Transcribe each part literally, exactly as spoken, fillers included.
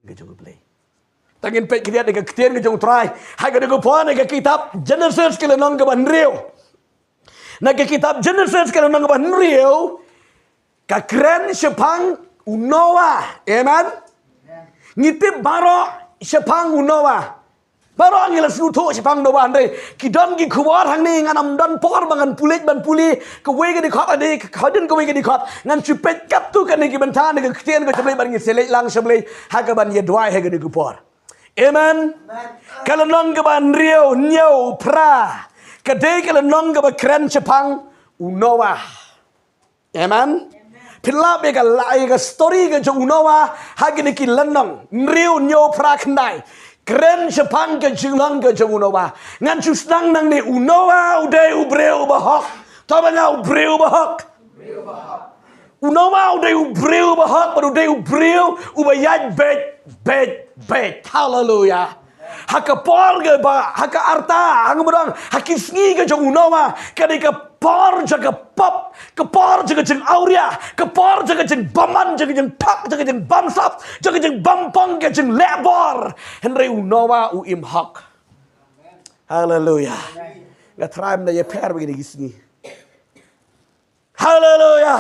ka jong U Blei. Tang ngin peit khyndiat na ka ktien ka jong U Trai ha kane ka por, na ka kitab Genesis ka lynnong kaba hynriew. Na ka kitab Genesis ka lynnong kaba hynriew, ka kren shaphang u Noah. Amen. Ngi tip baroh shaphang u Noah. Baroh ngi la sngewthuh shaphang u Noah, hynrei ki don ki khubor hangne, ngan ym don por ba ngan pule ban pule kawei ka dkhot, hynrei ka don kawei ka dkhot ngan shu peit katto katne ki bynta na ka ktien ka jong U Blei bad ngin sa leit lang sha U Blei ha kaban ïa duwai ha kane ka por. Amen. Ka lynnong kaba hynriew, hynñiew, phra, ka dei ka lynnong kaba kren shaphang u Noah. Amen. Pynlap ïa ka la-, ïa ka story ka jong u Noah ha kine ki lynnong hynriew, hynñiew, phra, khyndai. Kren shaphang ka jinglong ka jong u Noah. Ngan shu sdang nangne, u Noah u dei u briew uba hok. To ba nga u briew uba hok. U Noah u dei u briew uba hok, bad u dei u briew uba ïaid beit, beit, beit. Haleluya. Ha ka por kaba, ha ka arta, ha nga mudang, ha ki sngi ka jong u Noah, ka dei ka por jong ka pop, ka por jong ka jingawria, ka por jong ka jingbymman, jong ka jingthok, jong ka jingbymsap, jong ka jingbymphong, ka jinglehbor. Hynrei u Noah u im hok. Haleluya. Nga trai mynta ïapher bad kine ki sngi. Haleluya.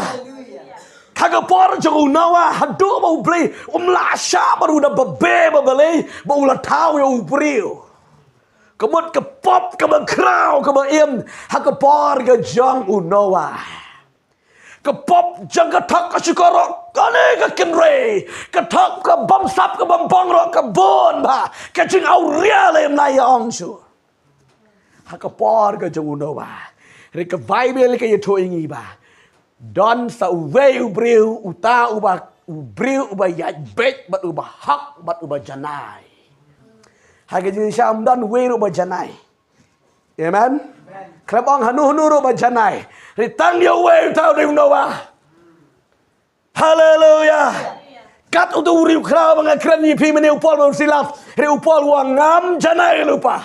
Ha ka por jong u Noah, haduh ba U Blei um lah shah bad u da babe ba balei ba u la thaw ïa u briew. Ka mut ka pop kaba khraw kaba im ha ka por ka jong u Noah. Ka pop jong ka thok ka shukor ruh kane ka kynrei. Ka thok ka bymsap ka bymphong ruh ka bun bha. Ka jingawria lei ym lah ïa ong shuh. Ha ka por ka jong u Noah, hynrei ka Baibl ka ïathuh ïa ngi ba don sa uwei u briew, uta uba, u briew uba ïaid beit bad uba hok bad uba janai. Ha ka jingshisha ym don uwei ruh uba janai. Amen. Khlem ong hano hano ruh uba janai, hynrei tang ïa uwei, uta u dei u Noah. Haleluya. Kat utu u riewkhraw ba nga kren ïa phi mynne, u Paul bad u Silas, hynrei u Paul u ong ngam janai lypa.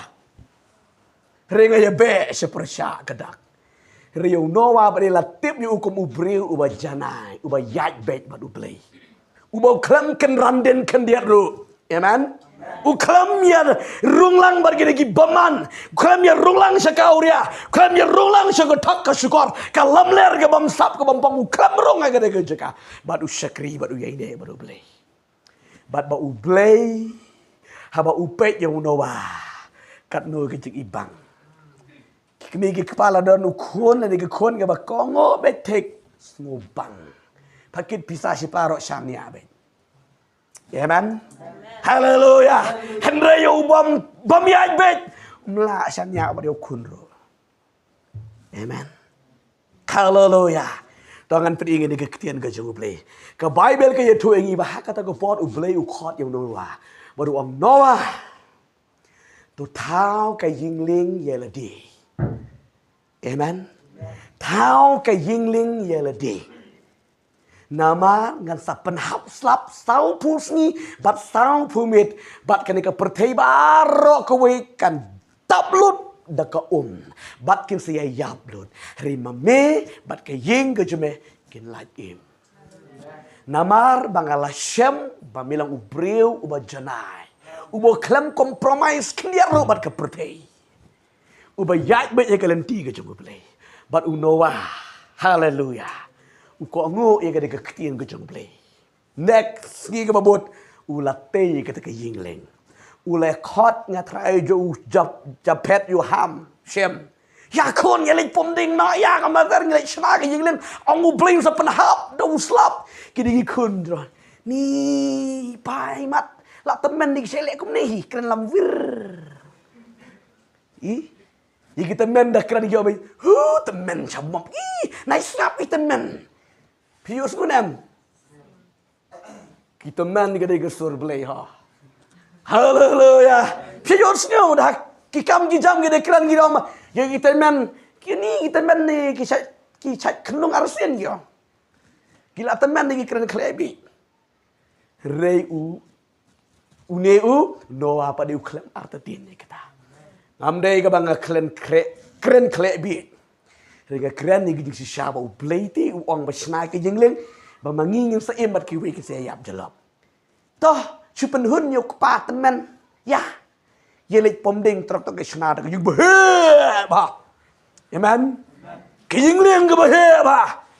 Hynrei nga ïabeh sha pyrshah ka dak. Hynrei u Noah ba dei la tip ïa u kum u briew uba janai, uba ïaid beit bad U Blei, uba u khlem kynran dien khyndiat ruh. Amen. U khlem ïa rung lang bad kine ki bymman. U khlem ïa rung lang sha ka awria. U khlem ïa rung lang sha ka thok ka shukor, ka lamler, ka bymsap ka bymphong. U khlem rung ha kane ka jaka. Bad u shakri bad u ïaineh bad U Blei. Bad ba U Blei, haba u peit ïa u Noah, katno ka jingibang. Ki kmie ki kpa la don u khun, lane ka khun kaba kohnguh beit thik, sngewbang. Pha kit pisa shipara ruh shaniah beit. Amen. Haleluya. Hynrei ïa u bym, bym ïaid beit, um lah shaniah bad ïa u khun ruh. Amen. Haleluya. To ngan pdiang ïa ka ktien ka jong U Blei. Ka Baibl ka ïathuh ïa ngi ba ha kata ka por U Blei u khot ïa u Noah. Bad u ong, Noah, to thaw ka ïinglieng ïa lade. Amen. Thaw ka ïinglieng ïa lade. Namar ngan sa pynhap slap sawphew sngi bad sawphew miet, bad kane ka pyrthei baroh kawei kan dap lut da ka um, bad kin sa ïaïap lut. Hynrei ma me bad ka ïing ka jong me kin lait im. Namar ba nga la shem ba me long u briew uba janai, uba khlem compromise khyndiat ruh bad ka pyrthei, uba ïaid beit ïa ka lynti ka jong U Blei. Bad u Noah, haleluya, u kohnguh ïa ka dei ka ktien ka jong U Blei. Next sngi kaba bud, u la tei ïa kata ka ïinglieng. U la khot, nga trai, ïa u Jap-, Japhet, ïa u Ham, Shem. Ïa khun, ïa leit pom ding noh ïa ka mother, ngi leit shna ka ïinglieng. Ong U Blei un sa pynhap da u slap. Ki dei ki khun jong u. Ni pai mat, la tymmen dei ki sha leh kumne hi, kren lamwir. I? Ïa ki tymmen da kren ki ong, hu, tymmen sha mop. I, nai sngap i tymmen. Phi ïohsngew ne em? Ki tymmen ka dei ka sur Blei ha. Haleluya. Phi ïohsngew da ki kam ki jam ki dei kren ki ong, ïa ki tymmen, kine ki tymmen ne ki shait, ki shait khynlung arsien ki ong. Ki la tymmen ne ki kren khlem bit. Hynrei u, une u Noah pat dei u khlem artatien ïa kata. Ngam dei kaba nga kren khlem, kren khlem bit. Hynrei nga kren ïa ka jingshisha ba U Blei te u ong ba shna ka ïinglieng, ba ma ngi ngin sa im bad kiwei kin sa ïap jyllop. To, Shu pynhun ïa u kpa tymmen. Ïa. Ïa leit pom ding trok tang ka shna da ka ïing ba heh bha. Amen. Ka ïing lieng kaba heh bha.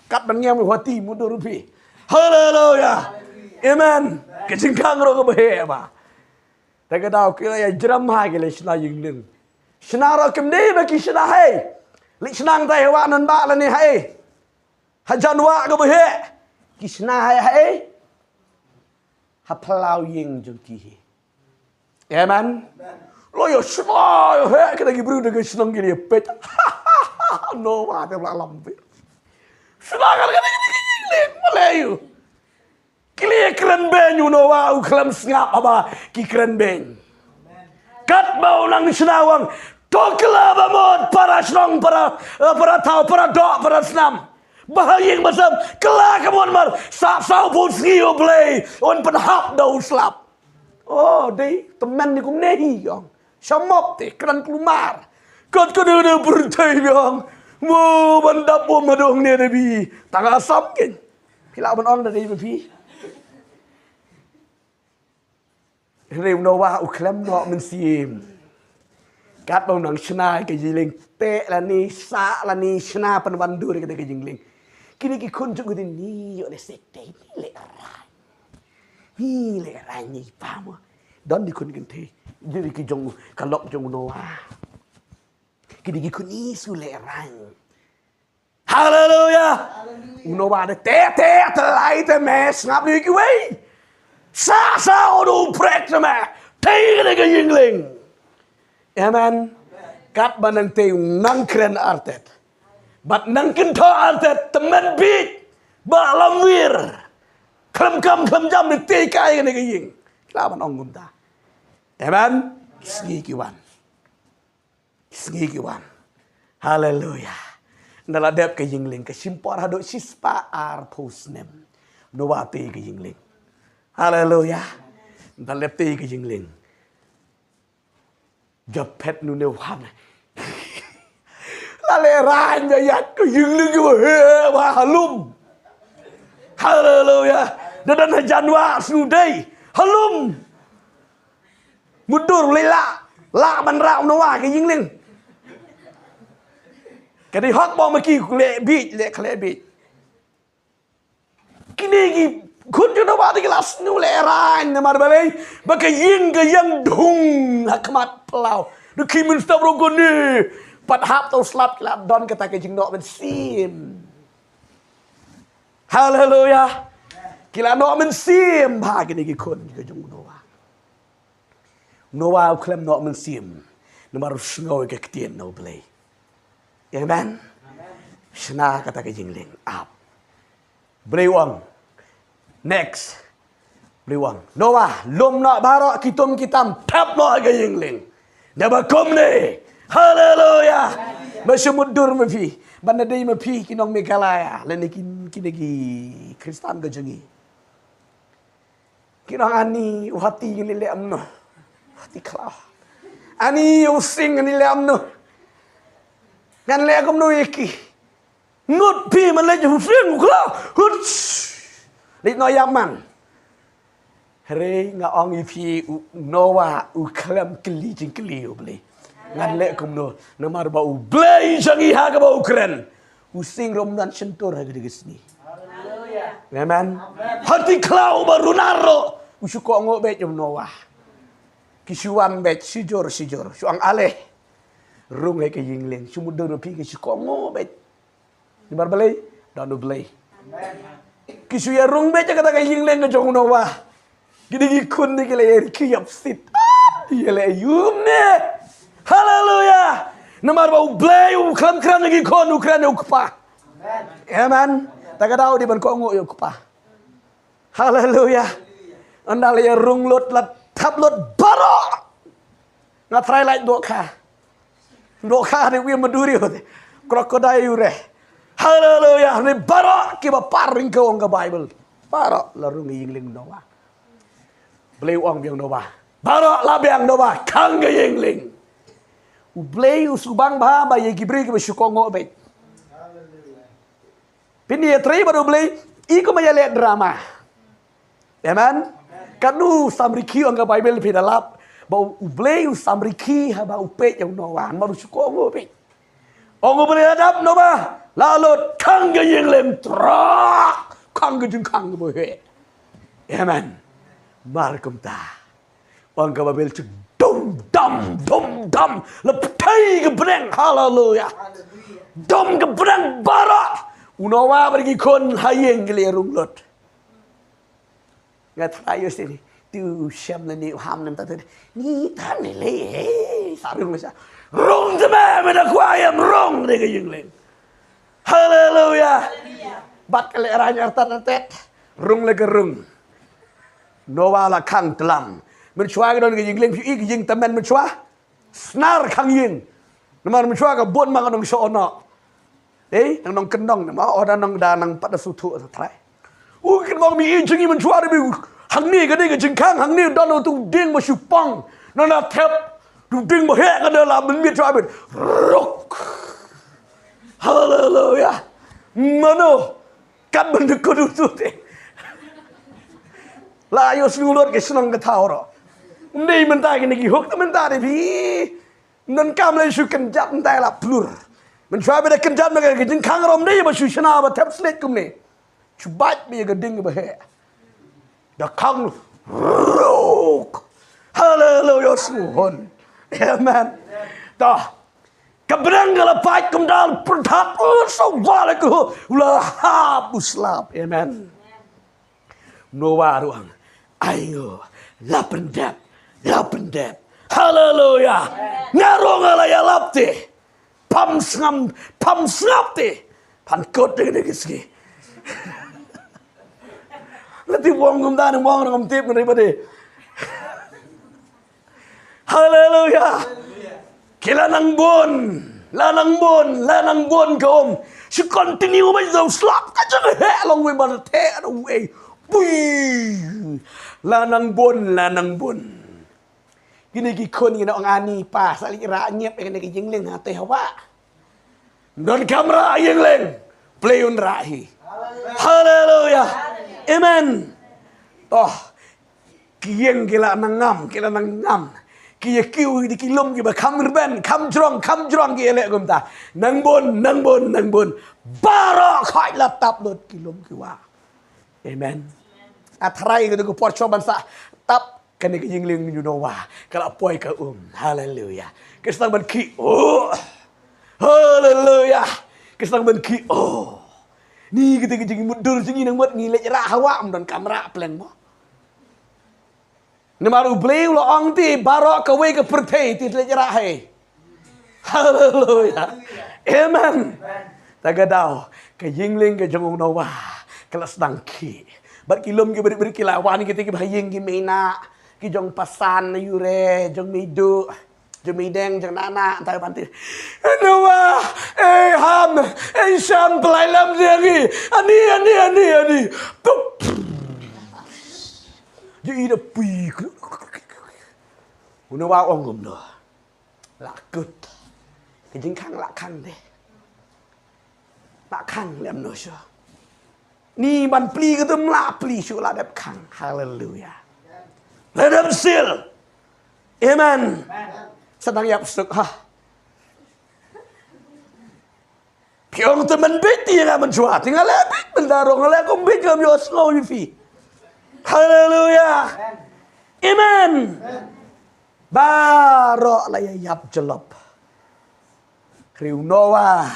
Kat ban ngam ïa u hati mudui ruh phi. Haleluya. Amen. Ka jingkhang ruh kaba heh bha. Te ka daw ki la ïa jrem ha ki la shna ïing lieng. Shna ruh kim dei ba ki shna hei. Leit shna ngan tai ha wah nan ba la ni hei. Ha jan wah kaba heh. Ki shna hei hei. Ha phyllaw ïing jong ki hi. Amen. Lo ïa shna ïa heh kita ki briew da ka shnong ki la ïa peit. Noah te ba la lam peit. Shna kan kan ki ïing lieng ma lei ïa u. Ki la ïa kren beiñ u Noah u khlem sngap haba ki kren beiñ. Katba u nang shna u ong to kylla ba mut para shnong para eh, para thaw para doh para snam. Ba ha ïing ba sem kylla ka mut mar sa saw phew sngi U Blei un pynhap da u slap. O dei tymmen ni kumne hi ong. Shamop te kren kulmar. Kat ka dei dei pyrthei biang. Mo ban dap bom ma dong ne dei bi. Tang Assam ken. Phi lah ban ong da dei ma phi. Hynrei u Noah u khlem noh mynsiem. Katba u nang shna ka ïing lieng te lane sah lane shna pynwandur ka dei ka ïing lieng. Kine ki khun jong u dei ni ïoh ne sek te ni leh rang. Ni leh rang ni pa mo. Don di khun kynthei. Dei ki jong u ka lok jong u Noah. Kine ki khun ni su leh rang. Haleluya. U Noah de te te te lai te me sngap ni kiwei. Sa sa u du prek te me. Te ne ka ïing lieng. Amen. Katba nang te u nang kren artet. Bad nang kynthoh artet tymmen bit. Ba lam wir. Khlem kam khlem jam ni te kai ne ka ïing. Kla ban ong kumta. Amen. Sngi ki wan. Sngi ki wan. Haleluya. Nda la dep ka ïing lieng ka shim por haduh shispah arphew snem. Noah te ka ïing lieng. Haleluya. Nda lep te ka ïing lieng. Japhet nu ne wan. La le ran ya ya ka ïing lieng ba he ba halum. Haleluya. Da dan hajan wa su dei. Halum. Mudur le la la ban rau Noah ka ïing lieng. Ka dei hok bom ki le bit le khle bit. Kini ki khun jong Noah ki la snu le ran namar balei ba ka ïing ka ïeng dhung ha khmat phyllaw. Du ki mun stab ro ko ni pat hap tau slap ki la don kata ka jingnoh mynsiem. Haleluya. Ki la noh mynsiem bha kine ki khun ki jong u Noah. Noah u khlem noh mynsiem. Namar u sngew ïa ka ktien na u Blei. Amen. Shna kata ka jingleng ap. Blei u ong. Next. Blei u ong. Noah, lum noh baroh ki tum ki tam, thep noh ka jingleng. Naba kumne. Haleluya. Ba shu mutdur ma phi. Ban da dei ma phi ki nong Meghalaya. Lane ki, kine ki Khristan ka jong ngi. Ki nong ani u hati ngi leh amno. Hati khlaw. Ani u sing ngi leh amno. Ngan leh kumno ïa ki. Ngut phi man leh u sing u khlaw. Hut. Leh no ïa man. Hynrei nga ong ïa phi u Noah u khlem kylli jingkylli u Blei. Ngan leh kumno namar ba u Blei jong ngi ha kaba u kren. U sing rum dan shentur ha ka dei ka sngi. Amen. Hati khlaw ba runar ro. U shu kohnguh beit u Noah. Ki shu wan beit shijur shijur. Shu ang aleh. Rung ha ka jingleng. Shu mutdur phi ki shu kohnguh beit. Namar balei? Don u Blei. Ki shu ïa rung beit kata ka jingleng ka jong u Noah. Ki dei ki khun dei ki la ïa ki ïap sit. Ïa la ïum ne. Haleluya. Namar ba u Blei u khlem kren ïa ki khun u kren ïa u kpa. Amen. Ta ka daw dei ban kohnguh ïa u kpa. Haleluya. Ynda la ïa rung lut la thap lut baroh. Nga trai lait dohkha. Dohkha ne wi maduri hote. Krokodil ure. Haleluya. Ne baroh kiba par ring ka ong ka Bible. Baroh la rung ka jingleng Noah. Blei u ong biang Noah. Baroh la biang Noah khang ka jingleng. U Blei u shu bang bha ba ïa ki briew kiba shu kohnguh beit. Pynïatrei bad u Blei i kumba ïaleh drama. Amen. Katno u samrkhie ong ka Baibl phi da lap ba u Blei u samrkhie haba u peit ïa u Noah. Namar u shu kohnguh peit. Ong u Blei la dap Noah, la lut khang ka ïing lem trak, khang ka jingkhang kaba heh. Amen. Mar kumta. Ong ka Baibl, dum dam, dum dam, la pynthei ka bneng. Haleluya. Dum ka bneng baroh. U Noah bad ki khun ha ïing ki la rung lut. Nga trai ïa sini. Tu shem lane u ham nam ta tu. Ni tan ni le. Sa rung sa. Rung te me me da kwah ïa rung de ka ïing leng. Haleluya. Bad ka lehrain artat artet. Rung le ka rung. Noah la khang tlam. Mynshuwa ka don ka ïing leng phi i ka ïing tymmen mynshuwa. Snar khang ïing. Namar mynshuwa ka bun ma ka nong sho ono. Eh, nang nong kyndong namar oh da nong da nang pat da suthu sa trai. U kin mong mi i jing i mynshuwa da bi hangne ka dei ka jingkhang hangne don u tu ding ba shu pong. Nang da thep tu ding ba heh ka da la mynmiet shuwa bit. Ruk. Haleluya. Mano. Kat ban da kodu tu te. La ïohsngew lut ki shnong ka thaw ro. Ym dei mynta kine ki hok mynta de phi. Ym donkam lei shu kynjat mynta la plur. Mynshuwa ba da kynjat ma ka jingkhang ro ym dei ba shu shna ba thep slet kumne. Shu bait ba ïa ka ding ba heh. Da khang ruk. Haleluya, sngewhun. Amen. Dah. Ka bneng ka la pait kumta la pyrthat, u la sawa la ka, u la hap u slap. Amen. Noah ruh ang. Ai ngo, la pyndep, la pyndep. Haleluya. Nga ruh nga la ïalap te. Pham sngam, pham sngap te. Phan kot dei dei ki sngi. La ti wong kumta ne wong ngam tip ngi ba dei. Haleluya. Ki la nang bun, la nang bun, la nang bun ka um. Shi continue ba jong slap ka jong he long wei ban te na wei. Pui. La nang bun, la nang bun. Kine ki khun kine ong ani pa sa li ra nyep kine ki jingling ha te hawa. Don kamra ïing leng. Play un rah hi. Haleluya. Amen. Toh. Ki ïing ki la nang ngam, ki la nang ngam. Ki ïa kiew di ki lum ki ba kham rben, kham jrong, kham jrong ki ïa leh kumta. Nang bun, nang bun, nang bun. Baroh khoit la tap lut ki lum ki wa. Amen. A tharai ka tu ka por shuwa ban sa tap kane ka ïing lieng u Noah ka la poi ka um. Haleluya. Ka sdang ban khih. Oh. Haleluya. Ka sdang ban khih. Oh. Ni kita ka jingmut dur jingï nang mut ngi leit rah hawa ym don kamra pleng mo. Namar u Blei u la ong te baroh kawei ka pyrthei te leit rah hei. Haleluya. Amen. Ta ka daw ka ïing lieng ka jong u Noah ka la sdang khih. Bad ki lum ki brit brit ki la wan kita ki ba ha ïing ki mei na ki jong pasan na ïure jong mei du jong mei deng jong nana ta ban ti. Noah, eh Ham, eh Sam, plai lam jong ngi. Ani, ani, ani, ani. Tup. Ju i da pui. U Noah ong kumno. La kut. Ka jingkhang la khang de. La khang lem no shuh. Ni ban pli ka dum la pli shuh la dep khang. Haleluya. La dep sil. Amen. Sa dang ïap suk ha. Phi ong te men bit ti nga men chwa ti nga le bit men da rong le kum bit ngam ïohsngew ïa phi. Haleluya. Amen. Baroh la ïa ïap jyllop. Hynrei u Noah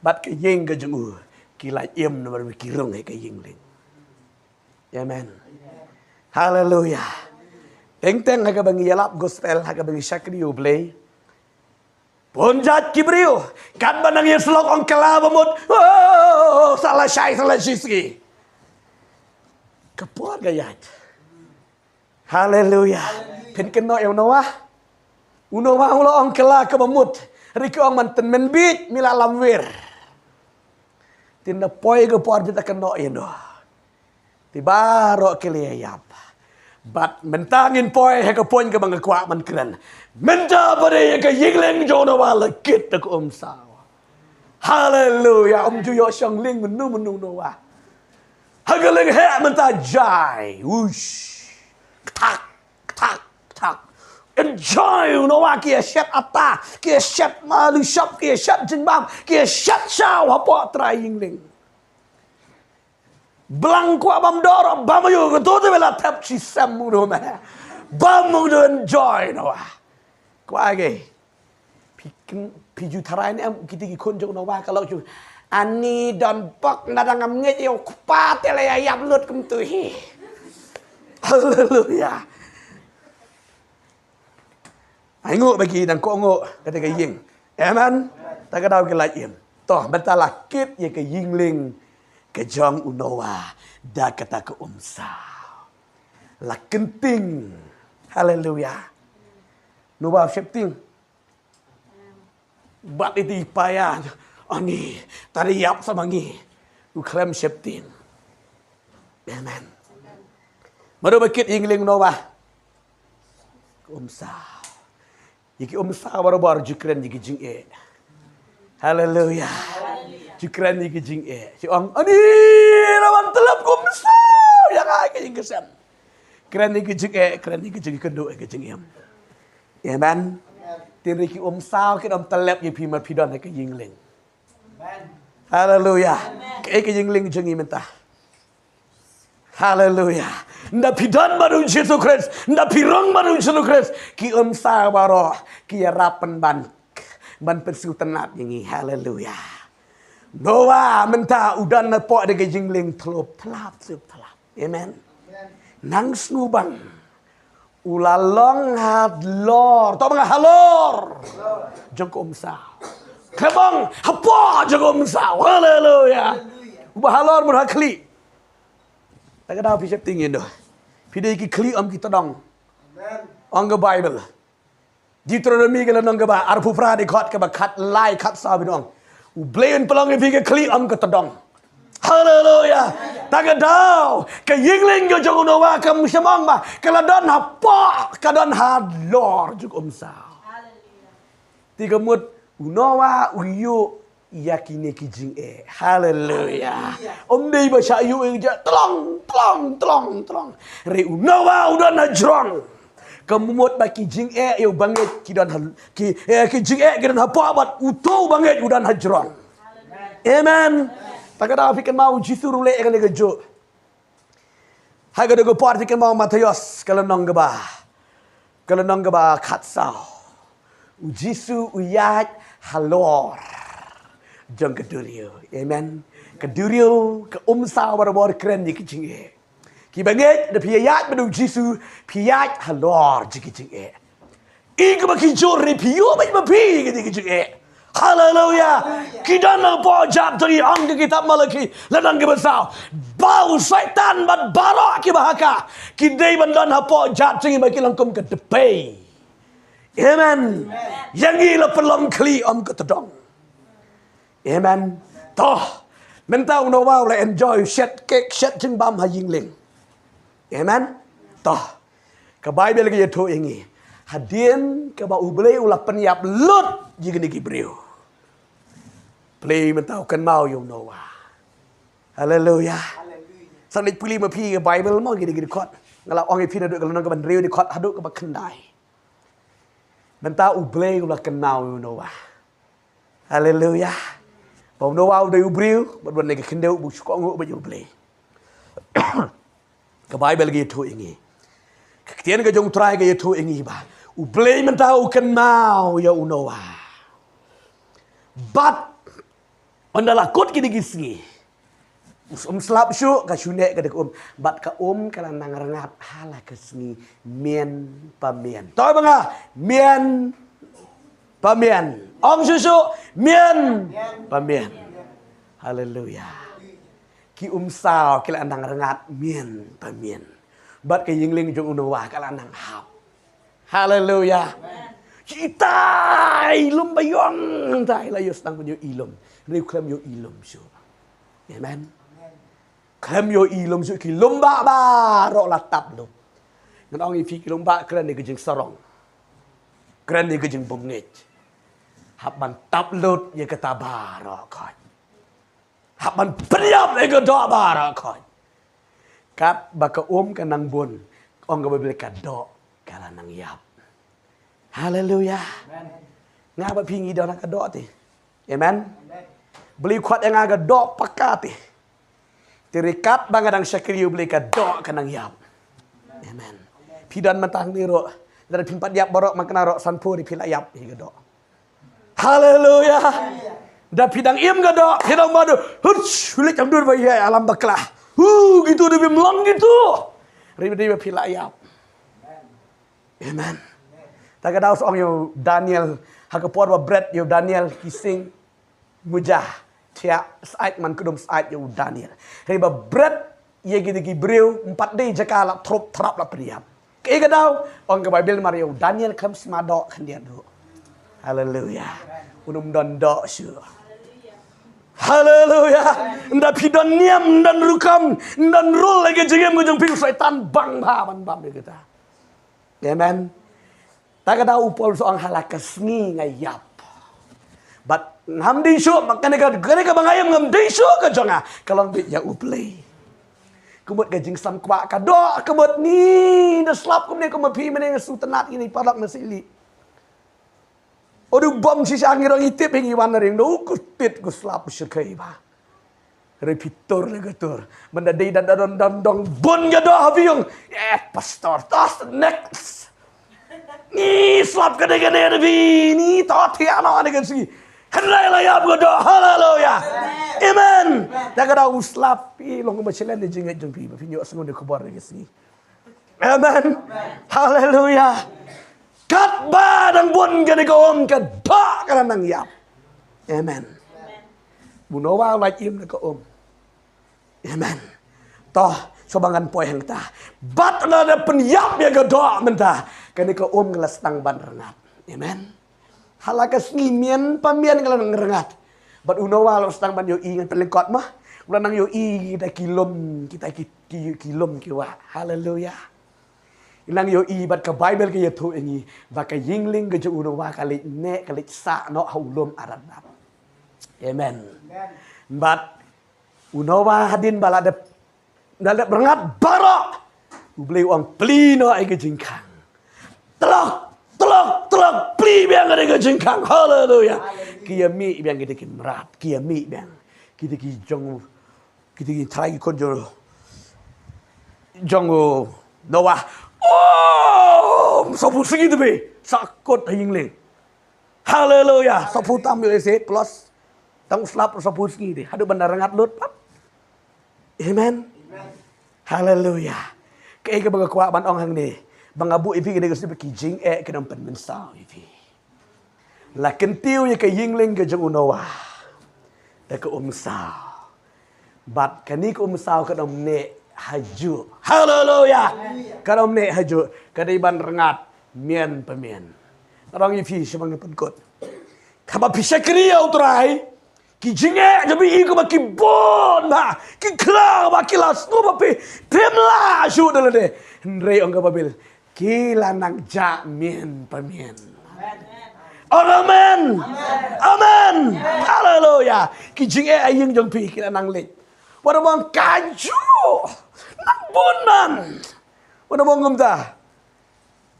bad ka ïing ka jong u ki la im namar ba ki rung ha ka ïing lieng. Amen. Haleluya. Teng teng ha kaba ngi ïalap gospel ha kaba ngi shakri U Blei. Bun jait ki briew katba nang ïa slok ong kylla ba mut. Oh, sa la shai sa la shiski. Ka por ka ïaid. Haleluya. Phin kynnoh ïa u Noah. U Noah u la ong kylla kaba mut. Hynrei ki ong man tynmen bit mi la lamwir. Te na poi ka por bit ta kynnoh ïa u Noah. Te baroh ki la ïap. Bad mynta ngin poi ha ka point kaba nga kwah ban kren. Mynta ba dei ïa ka ïing lieng jong u Noah la kit da ka um saw. Haleluya. Um ju ïoh shong lieng mynno mynno u Noah. Ha ka lieng heh mynta jai. Ush. Kthak, kthak, kthak. Enjoy u Noah, ki ïa shet atta, ki ïa shet malu shop, ki ïa shet jingbam, ki ïa shet shaw hapoh trai ïing lieng. Blang kwah bam dor, bam ïu, ka tu te bela thep shi sem u Noah. Bam u Noah, enjoy Noah. Kwah ïa ki. Phi kin, phi ju tharai ne em kiti ki khun jong Noah ka lok ju. Ani don bok na dang ngam ngeit ïa u kpa te la ïa ïap lut kumtu hi. Haleluya. Ai nguh ba ki dang kohnguh kata ka ïing. Amen. Ta ka daw ki lait im. Toh, mynta la kit ïa ka ïing lieng ka jong u Noah da kata ka umsaw. La kynting. Haleluya. Noah shepting. Bad iti paya. Ani, tadi ïap sa ma ngi. U khlem shepting. Amen. Mano ba kit ïing lieng Noah. Umsaw. Ïa ki umsaw barabor ju kren ïa ki jingeh. Haleluya. Ju kren ïa ki jingeh. Ju ong, ani, la wan tlep ka umsaw ïa nga ha ka ïing ka sem. Kren ïa ki jingeh, kren ïa ki jingkynduh, ïa ki jingim. Amen. Tynrai ki umsaw kin ym tlep ïa phi ma phi don ha ka ïing lieng. Haleluya. Kaei ka ïing lieng jong ngi mynta? Haleluya. Ynda phi don bad u Jisu Khrist, ynda phi rung bad u Jisu Khrist, ki umsaw baroh ki ïarap ban, ban pynsngewtynnat ïa ngi. Haleluya. Noah mynta u don hapoh da ka ïing lieng tlop tlap, tlop tlap. Amen. Nang sngewbang u la long halor. To ba nga halor jong ka umsaw. Khlem ong hapoh jong ka umsaw. Haleluya. U ba halor mut ha khlieh. Ta ka daw phi shepting ïa u. Phi dei ki khlieh ym ki tdong. Ong ka Bible. Deuteronomy ka lynnong kaba arphew phra dkhot kaba khatlai khatsaw ba ong. U Blei un pynlong ïa phi ka khlieh ym ka tdong. Haleluya. Ta ka daw ka ïing lieng ka jong u Noah kam shym ong ba ka la don hapoh, ka don halor jong ka umsaw. Te ka mut u Noah u ïoh ïa kine ki jingeh. Haleluya. Ym dei ba shah ïoh ïa ki jingeh tlong, tlong, tlong, tlong. Hynrei u Noah u don hajrong. Ka mut ba ki jingeh ïa u bangeit ki don ha, ki, eh, ki jingeh ki don hapoh bad uto u bangeit u don hajrong. Amen. Ta ka daw phi kynmaw u Jisu ruh u leh ïa kane kajuh. Ha ka dei ka por phi kynmaw Mathaios ka lynnong kaba, ka lynnong kaba khatsaw. U Jisu u ïaid halor jong ka duriaw. Amen. Ka duriaw, ka umsaw barabor kren ïa ki jingeh. Ki bangeit, da phi ïaid bad u Jisu, phi ïaid halor jong ki jingeh. Ïa kaba ki jur ne phi ïoh bad ma phi ki jingeh. Haleluya. Ki don hapoh jait duriaw, ong ka kitab Malaki, lynnong kaba saw. Ba u Soitan bad baroh kiba ha ka ki dei ban don hapoh jait duriaw ba ki long kum ka dpei. Amen. Ïa ngi la pynlong khlieh ym ka tdong. Amen. Toh, mynta u Noah u la enjoy, shet kek, shet jingbam ha ïing lieng. Amen. Toh, ka Bible ka ïathuh ïa ngi hadien kaba U Blei u la pynïap lut ïa kine ki briew. Blei mynta u kynmaw ïa u Noah. Haleluya. Sa leit pule ma phi ka Bible mo, kine ki dkhot. Nga la ong ïa phi naduh ka lynnong kaba hynriew, dkhot haduh kaba khyndai. Mynta U Blei u la kynmaw ïa u Noah. Haleluya. Ba u Noah u dei u briew bad u dei ka khyndew ba u shu kohnguh bad ïa U Blei. Ka Bible ka ïathuh ïa ngi. Ka ktien ka jong U Trai ka ïathuh ïa ngi ba U Blei mynta u kynmaw ïa u Noah. Bad ynda la kut kine ki sngi, um slap shuh, ka shu neh ka dei ka um. Bad ka um ka la nang rngat ha la ka sngi, mian pa mian. To ba nga, mian pa mian. Ong shuh shuh, mian pa mian. Haleluya. Ki umsaw ki la nang rngat mian pa mian. Bad ka ïing lieng jong u Noah ka la nang hap. Haleluya. Itai lum ba ïong, itai la ïoh sdang ban ïoh i lum. Hynrei u khlem ïoh i lum shuh. Amen. Khlem ïoh i lum shuh, ki lum ba baroh la tap lut. Ngan ong ïa phi, ki lum ba kren ïa ka jingsarong. Kren ïa ka jingbymngeit. Hap ban tap lut ïa kata baroh khoit. Hap ban pynïap ïa ka doh baroh khoit. Katba ka um ka nang bun, Ong ka Baibl ka doh ka la nang ïap. Haleluya. Nga bad phi ngi don ha ka doh te. Amen. Blei khot ïa nga ka doh paka te. Te ryngkat ba nga dang shakri ïa u Blei ka doh ka nang ïap. Amen. Phi don mynta hangne ruh. Lada phim pat ïap baroh man ka na ruh sanphew te phi la ïap hi ka doh. Haleluya. Da phi dang im ka doh, phi dang madu. Huch, hulik am dur ba ïa alam bakla. Hu, gitu da bym long gitu. Ri ba phi la ïap. Amen. Ta ka daw song ïa u Daniel, ha ka por ba bret ïa u Daniel ki sing muja thiah sait man kdum sait ïa u Daniel. Ri ba bret ïa ki dei ki briew, ym pat dei jaka la trup trap la pynïap. Kaei ka daw, ong ka Baibl mar ïa u Daniel kam sma doh khyndiat ruh. Haleluya. Un ym don doh shuh. Haleluya. Ynda phi don niam, ym don rukom, ym don rul ha ka jingim ka jong phi, u Soitan bang bha ban bam ïa kata. Amen. Ta ka daw u Paul u ong ha la ka sngi nga ïap. Bad ngam dei shuh, ma kane ka, kane ka ba nga ïap ngam dei shuh ka jong nga. Ka long beit ïa u Blei. Kumut ka jingsam kwah ka doh, kumut ni da slap kumne kumut phi mane nga sngewtynnat ïa ini paralok na sili. Odu bom shisha ngi rong itip ngi wan ring do ku tit ku slap shirkai ba. Repeater le gatur. Manda dei dan dan dan dong bon ga doh ha biong. Eh, pastor, tos next. Ni slap ka dei ka dei bi ni to ti ano ni kan si. Kan lai la ïap ga doh. Haleluya. Amen. Da ka da u slap pi long ba chilen ni jingit jong pi ba pi nyo sngun ni khubor ni si. Amen. Haleluya. Katba dang bun kane ka um ka doh ka nang ïap. Amen. U Noah u la im na ka um. Amen. To, shuwa ba ngan poi hangta. Bad lada pynïap ïa ka doh mynta, kane ka um ka la sdang ban rngat. Amen. Ha la ka sngi mian pa mian ka la nang rngat. Bad u Noah u la sdang ban ïohi, ngan pynlyngkot ma. U la nang ïohi kita ki lum, kita ki, ki, ki lum ki wah. Haleluya. U la nang ïohi bad ka Baibl ka ïathuh ïa ngi ba ka ïingling ka jong u Noah ka leit neh, ka leit sah noh ha u lum Ararat. Amen. Bad u Noah hadien ba la dep, la dep rngat baroh, U Blei u ong plie noh ïa ka jingkhang. Tlok, tlok, tlok, plie biang ïa ka jingkhang. Haleluya. Ki ïa mih biang kita ki mrad, ki ïa mih biang kita ki jong, kita ki trai ki khun jong, jong u Noah. Oh, sawphew sngi te phi, sah kut ha ïingling. Haleluya. Sawphew tam ïoh ïa se plus. Tang u slap sawphew sngi te. Haduh ban da rngat lut pat. Amen. Haleluya. Kaei kaba nga kwah ban ong hangne, ba nga buh ïa phi kane ka snippet, ki jingeh kin ym pynmynsaw ïa phi. La kyntiew ïa ka ïingling ka jong u Noah da ka umsaw. Bad kane ka umsaw kan ym neh hajuh. Haleluya. Kan ym neh hajuh. Ka dei ban rngat mian pa mian. Nga ong ïa phi sha ba ngi pynkut, haba phi shakri ïa U Trai, ki jingeh jong phi i kumba ki bun bha, ki khlaw bha, ki la sngewbha phi, phim lah shuh da lade. Hynrei ong ka Baibl, ki la nang jah mian pa mian. Amen. Amen. Haleluya. Ki jingeh ha ïing jong phi ki la nang leit. Wat la mong kajuh, nang bun man. Wat la mong kumta,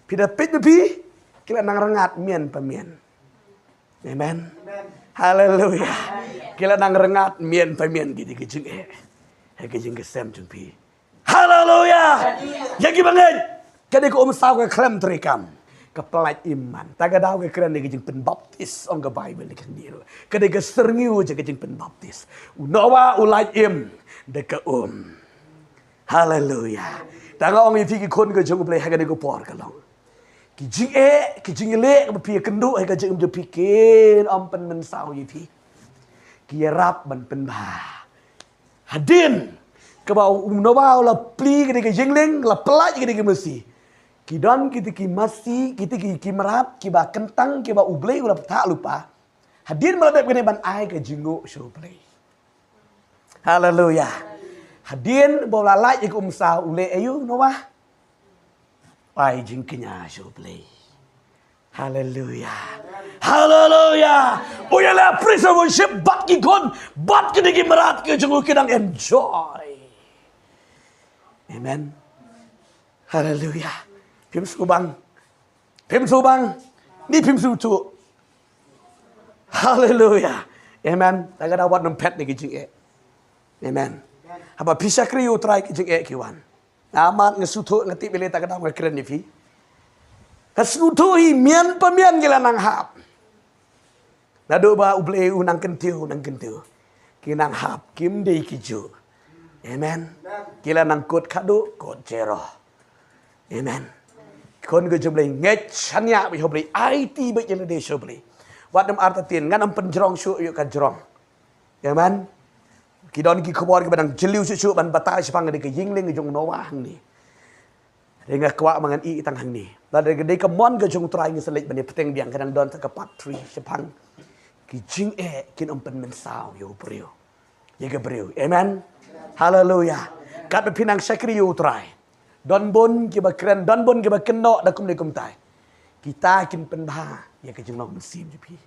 phi da peit ba phi, ki la nang rngat mian pa mian. Amen. Haleluya. Ki la nang rngat mian pa mian kita ki jingeh ha ki jingkyrshan jong phi. Haleluya. Ïa ki bangeit, ka dei ka umsaw ka khlem treikam, ka pyllait im man. Ta ka daw ka kren ïa ka jingpynbaptis, ong ka Baibl ïa kane ruh. Ka dei ka syrngiew jong ka jingpynbaptis. U Noah u lait im da ka um. Haleluya. Ta nga ong ïa phi ki khun ka jong U Blei ha kane ka por ka long, ki jingeh, ki jingïaleh kaba phi ïakynduh ha ka jingim jong phi kin ym pynmynsaw ïa phi. Ki ïarap ban pynbha. Hadien kaba u Noah u la plie kane ka ïingling, la pyllait kane ka masi, ki don kita ki masi, kita ki, ki mrad kiba kyntang, kiba U Blei u la pynthah lypa. Hadien ba la dep kane ban ai ka jingnguh sha U Blei. Haleluya. Hadien ba u la lait ïa ka umsaw, u leh aïu u Noah? Ai jingkñia sha U Blei. Haleluya. Haleluya. U ïaleh praise and worship bad ki khun, bad kine ki mrad ki jong u ki dang enjoy. Amen. Haleluya. Phim sngewbang. Phim sngewbang. Ni phim sngewthuh. Haleluya. Amen. Ta ka daw wat nym phet na ki jingeh. Amen. Haba phi shakri ïa U Trai ki jingeh ki wan. Nga mad nga sngewthuh nga tip ïa lei ta ka daw nga kren ïa phi. Ka sngewthuh hi mian pa mian ki la nang hap. Naduh ba U Blei u nang kyntiew, nang kyntiew. Ki nang hap, kim dei ki ju. Amen. Ki la nang kut khadduh, kut jero. Amen. Khun ka jong U Blei, ngeit shaniah bad U Blei, aiti bad ïa lade sha U Blei. Wat nym artatien, ngan ym pynjrong shuh ïa ka jrong. Amen. Ki don ki khubor kiba dang jylliew shuh shuh ban batai shaphang ka dei ka ïing lieng ka jong u Noah hangne. Hynrei nga kwah ma ngan ïeh tang hangne. Lada ka dei ka mon ka jong U Trai ngi sa leit ban ïa bteng biang, ka dang don sa ka part three shaphang ki jingeh kin ym pynmynsaw ïa u briew. Ïa ka briew. Amen. Haleluya. Katba phi nang shakri ïa U Trai, don bun kiba kren, don bun kiba kynnoh da kumne kumtai. Kita kin pynbha ïa ka jinglong mynsiem jong phi.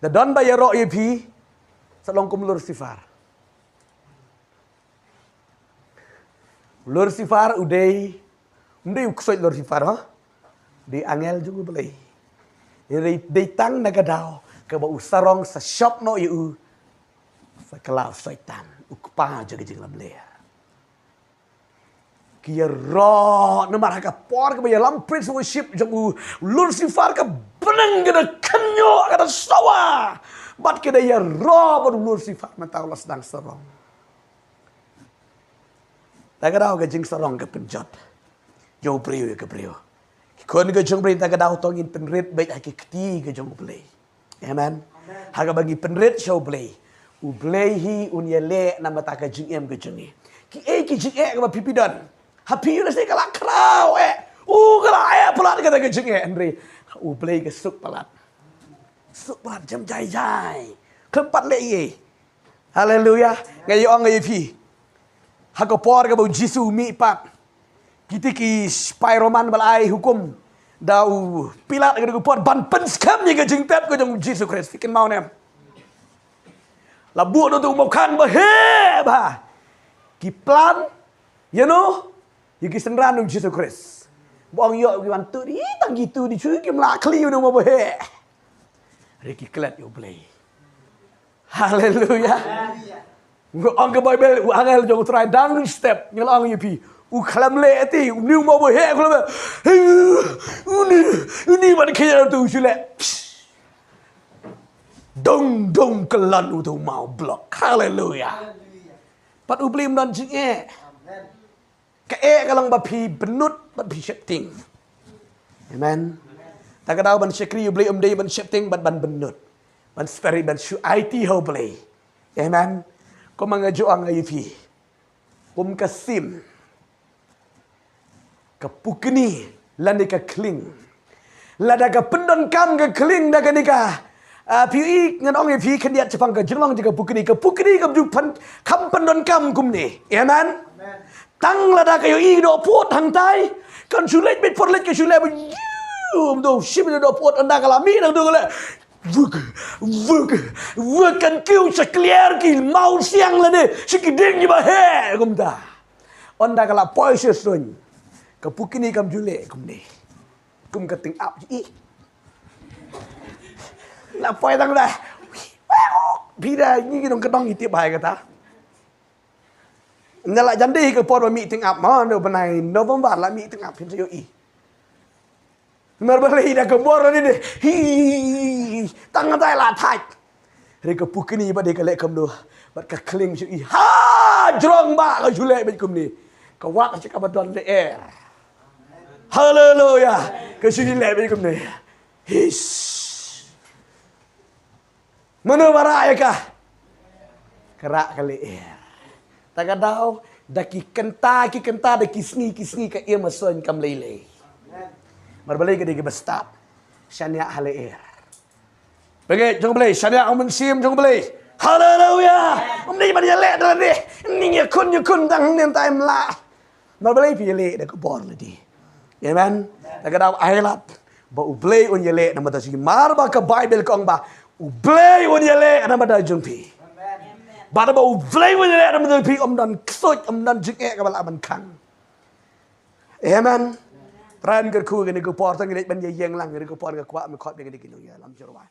Da don ba ïaroh ïa phi, sa long kum Lucifer. Lucifer u dei, ym dei u ksuid Lucifer, ha? Dei angel jong U Blei. Dei, dei tang na ka daw kaba u sarong sa shop noh ïa u, sa kylla u Soitan, u kpa jong ka jinglamler. Ki ïaroh namar ha ka por kaba ïalam praise worship jong u, Lucifer ka bneng ka da kynñiuh, ka da sawa. Bad ki da ïaroh bad u Lucifer mynta u la sdang sarong. Ta ka daw ka jingsarong ka pynjot jong u briew ïa ka briew. Ki khun ka jong U Blei, ta ka daw to ngin pynrit beit ha ki kti ka jong U Blei. Amen. Ha kaba ngi pynrit sha U Blei, U Blei hi un ïaleh namar ta ka jingim ka jong ngi. Kiei ki jingeh kaba phi phi don, ha phi ïa lade ka la khraw eh, u ka la eh palat kata ka jingeh, hynrei U Blei ka suk palat. Suk palat, jem jai jai. Khlem pat leh ei. Haleluya. Nga ïa ong ïa phi, ha ka por kaba U Jisu u mih pat, kita ki sipai Roman ba la ai hukum da u Pilat ha ka por ban pynskhem ïa ka jingtep ka jong U Jisu Khrist. Phi kynmaw ne em? La buh da uto u mawkhang ba heh bha. Ki plan ïa no, ïa ki synran U Jisu Khrist. Ba ong ïoh ki wan tuh di, tang ki tuh di, shu kim lah khlieh u nongmawbaheh. Hynrei ki klet ïa U Blei. Haleluya. Nga ong ka Baibl, u angel jong U Trai dang step, nga la ong ïa phi, u khlem leh te, u ni u mawbaheh, u khlem leh. Uni, uni ban khie tu shu leh. Dong dong kyllon uto u maw block. Haleluya. Pat U Blei um don jingeh. Ka eh ka long ba phi bynnud bad phi sheptieng. Amen. Ta ka daw ban shakri U Blei um dei ban sheptieng bad ban bynnud, ban speri, ban shu aiti ha U Blei. Amen. Kumba nga ju ong ïa phi, kum ka sim, ka pukni lane ka khlieng, lada ka pyndonkam ka khlieng da kane ka, ah, phi ïohi, ngan ong ïa phi khyndiat shaphang ka jinglong jong ka pukni. Ka pukni kam ju pyn, kam pyndonkam kumne. Amen. Tang lada ka ïohi dohpud hangtai, kan shu leit beit por leit, ka shu leit beit, um, doh shim dohpud, ynda ka la mih nangto ka leh, vuk, vuk, vuk, kan kiew sha kliar ki mawsiang lane sha ki dieng kiba heh kumta. Ynda ka la poi sha suiñ, ka pukni kam ju leh kumne. Kum ka tyngap ji. La poi tang da. Phi da ngi ki nongkyndong ki tip bha ïa kata. Nga la jan dei ka por ba mih tyngap ma, no, bnai November la mih tyngap, phin sa ïohi. Namar balei? Da ka bor ni de. Hi, tang dei la thait. Hynrei ka pukni ba dei ka leh kumno, bad ka khlieng shu ïohi. Ha jrong ba ka shu leh beit kumne. Ka wad sha kaba don lyer. Haleluya. Ka shu leh beit kumne. His. Mano ba rah ïa ka? Ka rah ka lyer. Ta ka daw, da ki kynta ki kynta, da ki sngi ki sngi, ka im ha suiñ kam lei lei. Namar balei? Ka dei kaba stad. Shaniah ha lyer. Bangeit jong U Blei, shaniah ha u Mynsiem jong U Blei. Haleluya. Um dei ban ïaleh da lade. Ning ïakhun ïakhun dang hangne, tai em lah. Namar balei? Phi ïaleh da ka bor lade. Amen. Ta ka daw ai lad ba U Blei un ïaleh namar ta jong phi. Namar ba ka Baibl ka ong ba U Blei un ïaleh namar ta jong phi. Bad ba U Blei un ïaleh namar ta jong phi, um don ksuid, um don jingeh kaba lah ban khang. Amen. Pran kyrkhu kane ka por tang ngi leit ban ïeng lang, kane ka por nga kwah me khot bad kane ka nongïalam jyrwai.